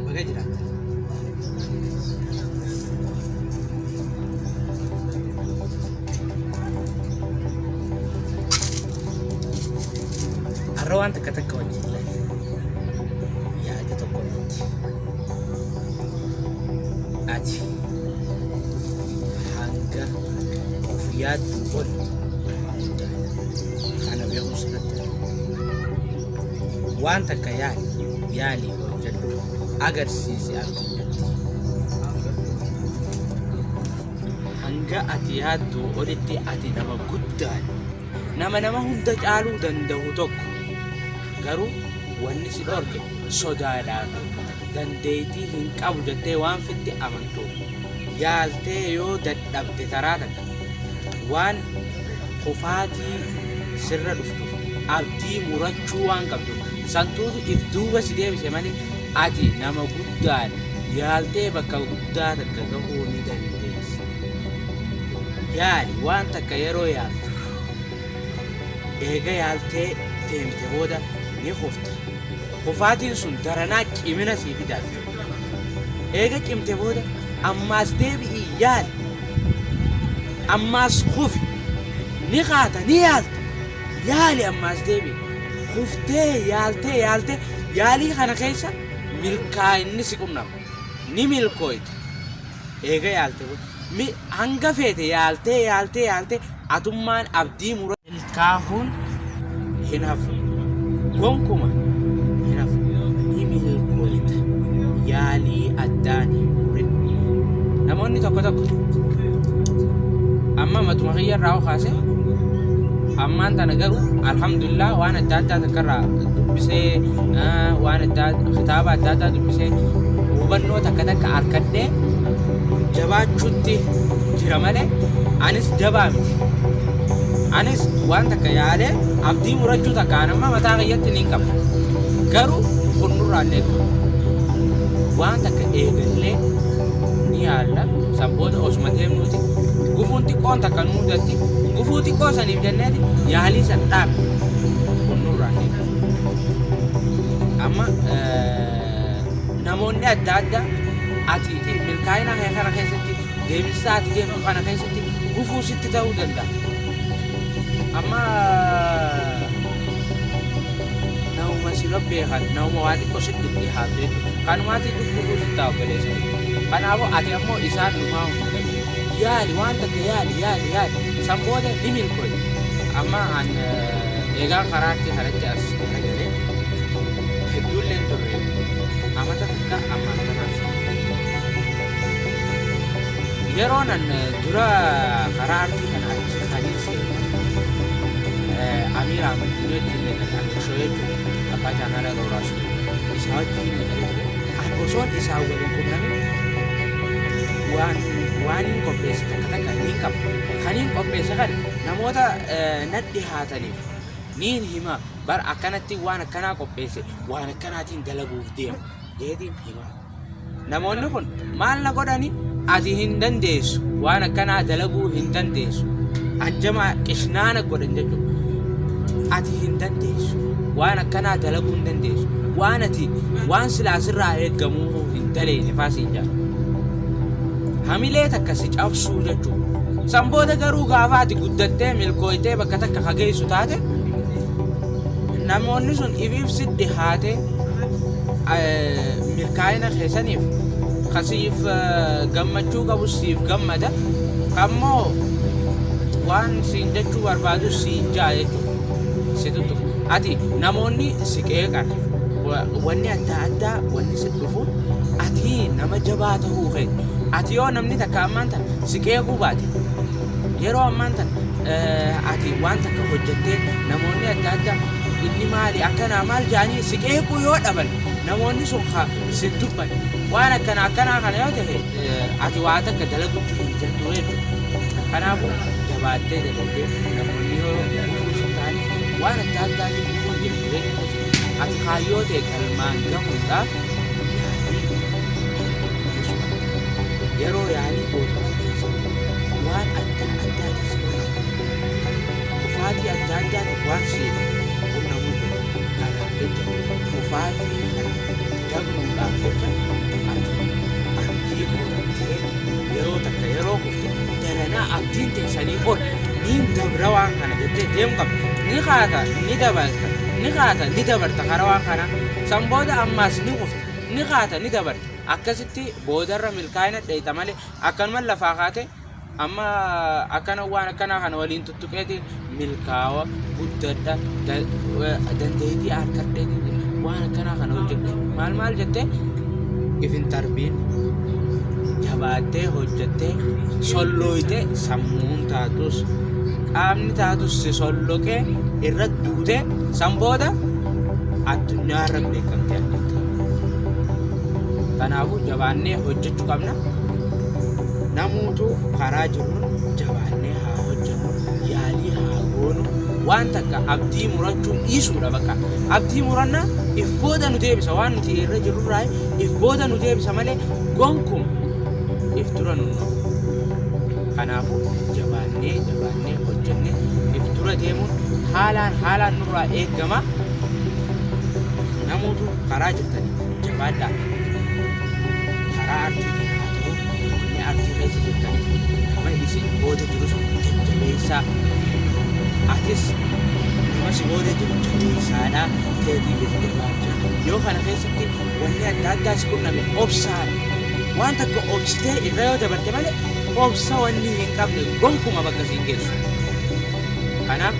Baga jiraattan. Har'a waan takka takka wajjin ilaalla. Yaada tokko irratti. Ati hanga of yaaddu ol guddaadha. Kana beekuun sirratti argama. Waan takka yaali, yaalii hojjedhu, agarsiisi addunyatti. Hanga ati yaadduu olitti ati nama guddaadha. Nama nama hunda caaluu danda'u tokko. Garuu wanni si dhorke sodaadhaa fi dandeettii hin qabu jettee waan fitti amantuuf. Yaaltee yoo dadhabde taraa takka waan kufaatii sirra dhuftuuf abdii murachuu waan qabduuf santuutu if duuba si deebise malee ati nama guddaadha. Yaaltee bakka guddaa takka gahuu ni dandeessa. Yaali waan takka yeroo yaaltu eega yaaltee deemte booda ni kufta. Kufaatiin sun daranaa cimina sii fidaa. Eega cimte booda ammaas deebi'ii yaali. Ammaas kufi. Ni kaata ni yaalta. Yaali ammaas deebi'i. Kuftee yaaltee yaaltee yaalii kana keessa milkaa'inni si qunnama. Ni milkooyta. Eega yaalte booda mi hanga feete yaaltee yaaltee yaaltee atummaan abdii mura. Milkaahuun hin hafu. Gonkuma hin hafu. Ni milkooyta. Yaalii addaan hin murin. Namoonni tokko tokko amma matuma kiyya irraa kaase ammaan tana garuu alhamdulillah waan adda addaa takka irraa dubbisee waan adda kitaaba adda addaa dubbisee hubannoo takka takka arkadhee jabaachuutti jira malee anis jabaa miti. Anis waan takka yaalee abdii murachuu takka an amma mataa kiyyatti niin qaba. Garuu kun nurraa illee qaba. Waan takka eegallee ni yaalla. San booda osuma deemnuuti gufuun xiqqoon takka nu mudatti gufuu xiqqoo saniif jenneeti yaalii san dhaabne kun nurraa illee qaba. Amma namoonni adda addaa ati milkaa'ina kee kana keessatti deemsa ati deemtu kana keessatti gufuu sitti ta'uu danda'a. Amma namuma si beekan namuma waa xiqqoo sitti dhihaatu jechuudha. Kanumaatiitu gufuu sitti ta'a obboleessa. Kanaafuu ati ammoo isaan dhumaa hin fudhatin. Yaali waan takka yaali yaali yaali san booda ni milkooyta. Amma an eegaan karaatti kanatti as garagalee hedduullee hin turre amata takka ammaan tanaaf. Yeroon an dura karaa artii kana achi kaniin seene Amiir Ahmad wajjin eegale Amiir Shoo jechuudha. Abbaa chaanaala Rooraas isaa wajjin eegale ture. An osoon isaa waliin qunnamin waan waaniin qopheesse takka takka niin qaba. Kaniin qopheesse kana namoota na dhihaataniif niin hima bar akkanatti waan akkanaa qopheesse waan akkanaatiin dalaguuf deema jeetiin hima. Namoonni kun maal na godhani ati hin dandeessu waan akkanaa dalaguu hin dandeessu anjama qishnaana godhan jechuudha. Ati hin dandeessu waan akkanaa dalaguu hin dandeessu waan ati waan silaa sirraa eeggamuu hin daleene faa siin jedha. Hamilee takka si cabsuu jechuudha. San booda garuu gaafa ati guddattee milkooytee bakka takka ka geessu taate namoonni sun ifiif si dhihaatee milkaa'ina keessaniif ka siif gammachuu qabu siif gammada kammoo waan siin jechuu barbaadu siin jaa jechuudha si tuttuqa ati namoonni si qeeqan wanni adda addaa wanni si dhufuun ati nama jabaa ta'uu kee ati yoo namni takka ammaan tan si qeequu baate yeroo ammaan tan ati waan takka hojjettee namoonni adda addaa inni maali akkanaa maal jedhanii si qeequu yoo dhaban namoonni sun ka si dubban waan akkana akkanaa kana yoo ta'e ati waa takka dalagutti hin jirtu jechuudha. Kanaafuu jabaattee dalagdee namoonni yoo gufuu si ta'an waan adda addaatiin gufuun jiru jireenya keessatti ati kaayyoo ta'e galmaan gahuudhaaf yaalii dhiisuu qabda. Yeroo yaalii gootu kana keessatti waan adda addaatiin si qunnama. Kufaatii adda addaatiin waan si qunnamuu jiru. Kana dabra waan kana jettee deemu qabda. Ni kaata ni dabarta, ni kaata ni dabarta karaa waan kanaa. San booda ammaas ni kufta, ni kaata ni dabarta. Akkasitti boodarra milkaa'ina dheeyxa malee akkanuma lafaa kaate amma akkana waan akkanaa kana waliin tuttuqeetiin milkaawa guddadha dandeettii harkadheetiin waan akkanaa kana hojjedhe maal maal jettee if hin tarbiin. Jabaattee hojjettee sollooytee sammuun taatus qaamni taatus si solloqee irra duutee san booda addunyaa irra beekamtee argamta. Kanaafuu jabaannee hojjechuu qabna. Namuutu karaa jiruun jabaannee haa hojjennu, yaalii haa goonu. Waan takka abdii murachuu dhiisuudha bakka. Abdii murannaa if booda nu deebisa, waan nuti irra jirrurraa if booda nu deebisa malee gonkuma if dura nu hin oofu. Kanaafuu jabaannee jabaannee hojjennee if dura deemuun haalaan haalaan nurraa eegama. Namuutu karaa jirtanii jabaadhaa. Karaa artiitiin haa ta'u, namoonni artii keessa jirtanis nama isin booda jirus jajjabeessaa. Atis nama si booda jiru jabeessaadhaa, keetiifis jabaachaa. Yoo kana keessatti wanni adda addaa si qunname obsaan waan takka obsitee irra yoo dabarte malee obsa wanni hin qabne gonkuma bakka siin geessu. Kanaaf